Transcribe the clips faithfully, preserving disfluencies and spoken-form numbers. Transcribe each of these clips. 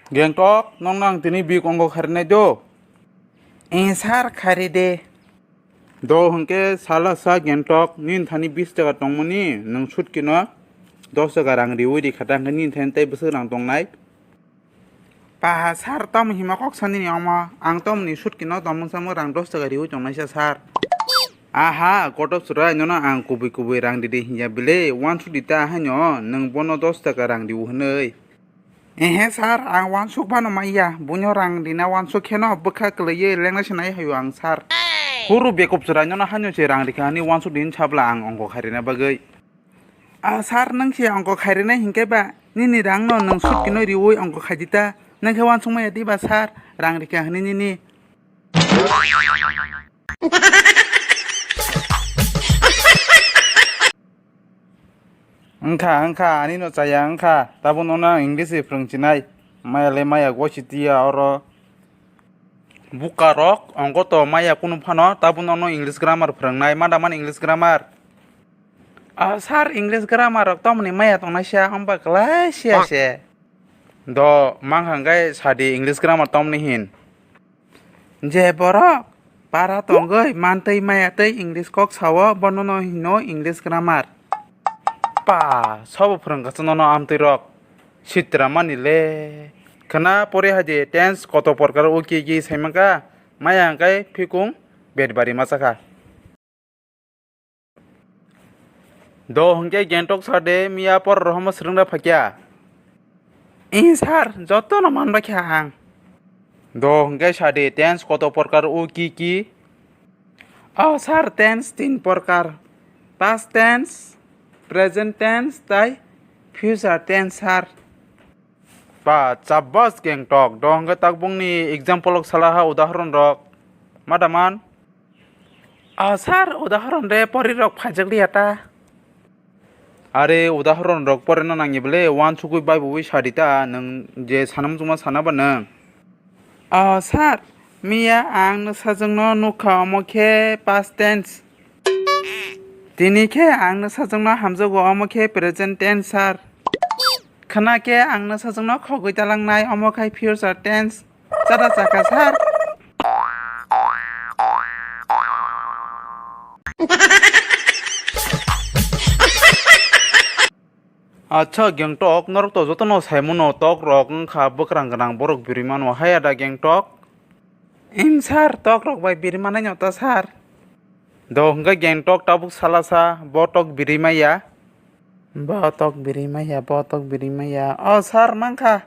Gengtok, nokno ang tini bik ongko kharinai do? Eh, sir, khari de. Do hwnkhe sala sa Gengtok, nini thani bis taka tongmani, nwng sutkino dos taka rang riwi rikha ta, hwnkhe nini thani tei bwswk rang tongnai? Paha sir, tamo hima kok sanini omo, ang tomoni sutkino tongmung samung rang dos taka riwi tongnaisa sir. Aha, kotok chwrai, nono ang kubui kubui rang ridi hinya bile, wansuk di ta haino, nwng bono dos taka rang riwi hwnwi. Ehe sir, ang wansuk phano maya, buino rang rina wansuk kheno bwkha kwlaiwi lengnai se nai haio ang sir. Huru bekup chwrai, nono haino se rang rikha hwnwi wansuk di hwn sabla ang ongko khairina bagwi. Ah, sir, nwng se ongko khairinai hinkhe ba, nini rangno nwng sutkino riwi ongko khaidi ta, nwng khe wansuk maya di ba sir, rang rikha hwnwi nini. Wngkha, wngkha, ani no chaya wngkha, tabuk nono ang English bai phwrwng chinai, maya le maya goi si tiya oro. Buka rok, ongko to maya kunu phano, tabuk nono English grammar phwrwngnai, ma da man English grammar? Ah, sir, English grammar rok tomoni maya tongnai sia, omba kwlai sia se. Do, mang hangkai sadi English grammar tomni hin. Je borok para tongwi mantwi maya tei English kok sao, bonono hino English grammar. Pa, sobo phwrwng kha nono amtwi rok. Sitra mani le. Khna pore haje tense koto porkar o ki ki saimaka, maya hangkai phikung betbari machakha. Do hwnkhe Gangtok sa de, miya por rohomo swrwng da phakya? Ih sir, jotono man bakha ang. Do hwnkhe sa de, tense koto porkar o ki ki? O sir, tense tin porkar. Past tense, present tense, tai future tense, sir. Ba, chabbas Gangtok. Do hwnkhe takbukni example rok salaha, udahoron rok. Ma da man? O sir, udahoron de pori rok phaijak liya ta. Are, udahoron rok porina nangya bole, wansugwi baibuwi sadi ta, nwng je sanamung chukma sana ba nwng. O sir, miya ang nwsajwkno nukha, omo khe past tense. Tini khe ang nwsajwkno hamjago, omo khe present tense, sir. Khna khe ang nwsajwkno khogwi talangnai, omo khai future tense. Chada chakha, sir. Acha, Gangtok, norok to jotono saimano, tok rok wngkha bwkrang gwnang borok birwi mano, haya da Gangtok? Ing sir, tok rok bai birwi manai no ta sir. Do hwnkhe Gangtok tabuk salasa, bo tok birwi maya. Bo tok birwi maya, bo tok birwi maya. O sir, mankha,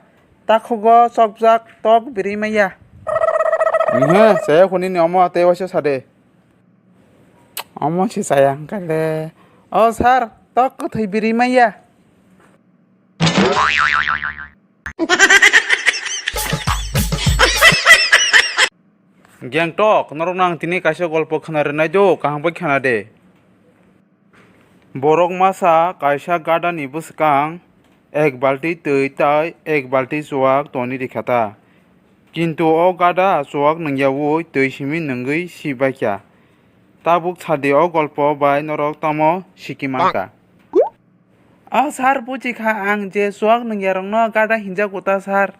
takhugo chopjak tok birwi maya. Nihya, chaya khuni ni omo tei waisa sade. Omo se chaya hwnkhe le. O sir, tok kwthwi birwi maya. Gangtok, norokno ang tini kaisa golpo khna rwnai do, kaham bai khna de. Borok masa kaisa gadani bwswkang ek balti twi tai ek balti chuwak toni rikha ta. Kintu o gada chuwak nungyaui twi simi nungwi si baikha. Tabuk sadi o golpo bai norok tamo siki mankha? O sir, buji kha ang je chuwak nungyarokno gada hinjago ta sir.